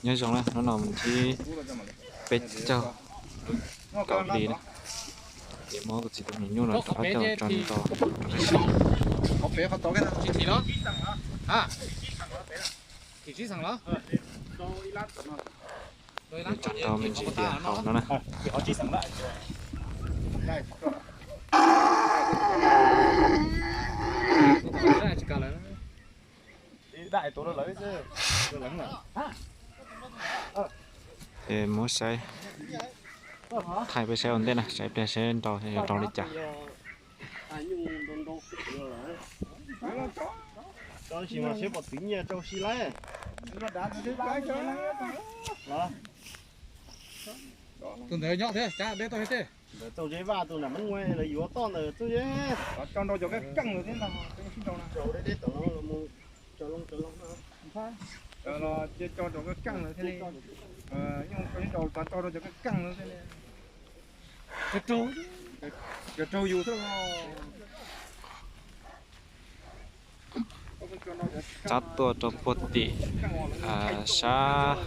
Nyob zoo na, hnub no mus thib peb caug kaum hli na. Ces muab kuv txiv tus me nyuj no rov qab coj los tso nrau. Tso nrau me ntsis tias hauv no na. Ces muab saib, thaij peb saib ua ntej na, saib pliag saib nrau yuav nrau li cas. Tab sis mas seb pom twv nyiaj rau si lawm. Tus ntawd nyob thiab, cas deb tau thiab tej. Ntawd txaus zeb vaj tus nram Mab Nua lawv yuav toj ntawd txaus zeb. Tso nrau cov keej keej lawm thiab ntag, sib nrau na. Rau deb deb tom no los mus tso loo tso loo na. Los cia tso cov keej keej lawm thiaj li. Yeej tso sib nrau, tso rau cov keej keej lawm thiaj li. Cov raug yus xwb. Tsab tuaj rau puag tim sab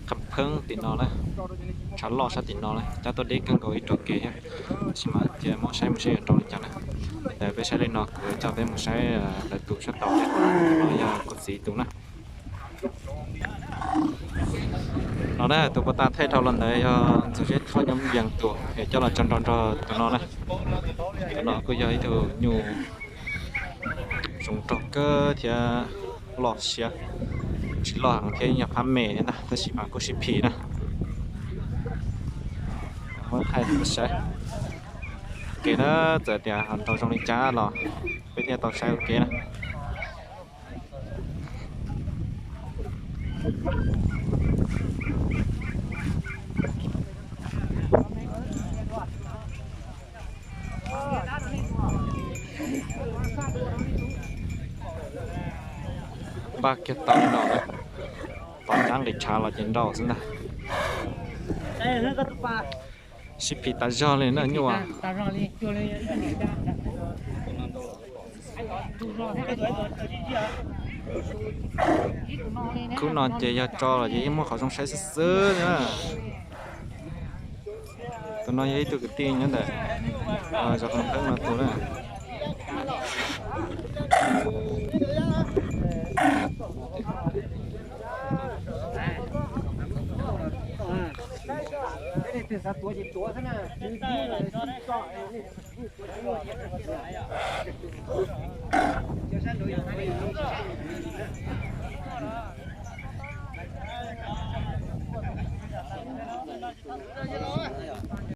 qhov pheeb tim no na, tshav loj sab tim no na, tsab tuaj deb kawg nkaus ib tog kev thiab. Tab sis mas cia muab saib mus saib yuav nrau li cas na. Ntawd peb saib li no, kuv coj peb mus saib lawv tus sab tod thiab, no yog kuv txiv tus na. No na, tus puag ta thaij dhau los ntawd yog Ntxoov Zeb Thoj Nyob Yees tus, es coj los tso nrau nrog tus no na. Tus no kuj yog ib tug nyuj zoo nraug kawg thiab loj siab, tsis loj heev thiab, yog phab me thiab ntag, tab sis mas kuj sib phim na. Muab thaij saib ua ke na, txawm tias ho nrau zoo li cas los peb thiaj tau saib ua ke na. Npaj kiag tau nrau na, pom dab nqis tshav los ces nrau xwb ntag. Sib phim tas zog li na nyuj. Khub no ces yog tso los ces yeej muaj qhov zoo saib xwb xwb na. Tus no yog ib tug kwv tij nyob ntawm zos Qhov Pheeb no tus na.